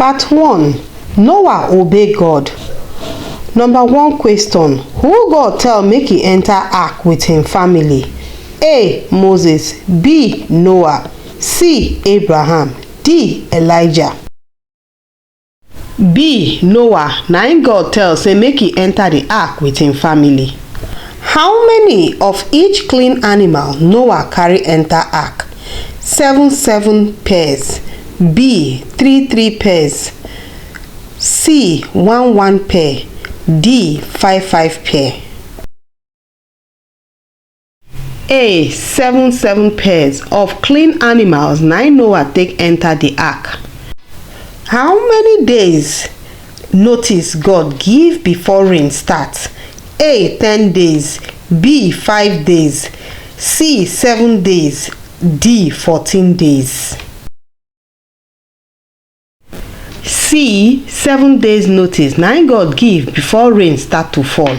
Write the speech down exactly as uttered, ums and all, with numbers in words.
Part one. Noah obey God. Number one question: Who God tell make e enter ark with him family? A. Moses. B. Noah. C. Abraham. D. Elijah. B. Noah, na im God tell say make e enter the ark with him family. How many of each clean animal Noah carry enter ark? Seven seven pairs. B. Three three pairs. C. One one pair. D. Five five pair. A. Seven seven pairs of clean animals na im Noah take enter the ark. How many days notice God give before rain start? A. Ten days. B. Five days. C. Seven days. D. Fourteen days. C. Seven days notice na im God give before rain start to fall.